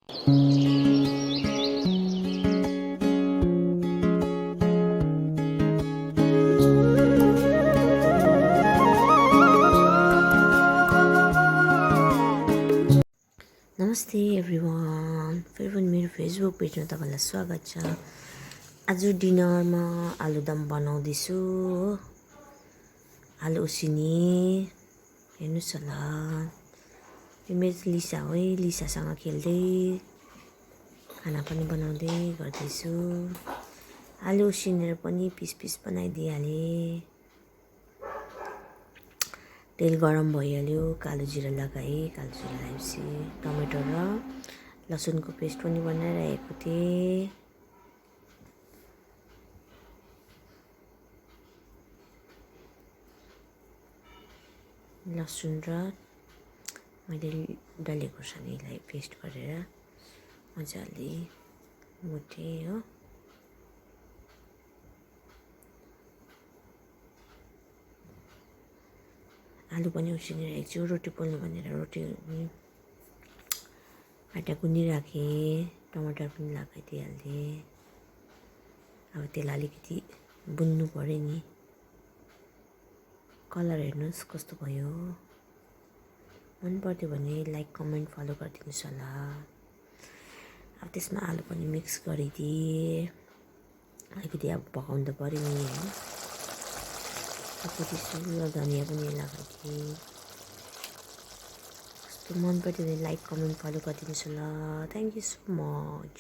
नमस्ते एभ्रिवान, फेरि पनि मेरो फेसबुक पेजमा तपाईँलाई स्वागत छ। आज डिनरमा आलुदम बनाउँदैछु हो। आलु उसिनी हेर्नुहोस् होला, यो मेरो लिसा हो है। लिसासँग खेल्दै खाना पनि बनाउँदै गर्दैछु। आलु उसिनेर पनि पिस पिस बनाइदिइहालेँ। तेल गरम भइहाल्यो, कालो जिरा लगाएँ। कालो जिरा लगाएपछि टमेटो र लसुनको पेस्ट पनि बनाइरहेको थिएँ। लसुन र मैले डल्ले खोर्सानीलाई पेस्ट गरेर मजाले मुटेँ हो। आलु पनि उसिनिरहेको छु। रोटी पोल्नु भनेर रोटी आँटा गुनिराखेँ। टमाटर पनि लगाइदिइहालेँ। अब त्यसलाई अलिकति बुन्नु पऱ्यो नि। कलर हेर्नुहोस् कस्तो भयो। मन पर्थ्यो भने लाइक कमेन्ट फलो गरिदिनुहोस् होला। अब त्यसमा आलु पनि मिक्स गरिदिएँ। अलिकति अब पकाउनु त पऱ्यो नि होइन। अलिकति धनियाँ पनि लगाइदिएँ। कस्तो मन पर्थ्यो भने लाइक कमेन्ट फलो गरिदिनुहोस् होला। Thank you so much.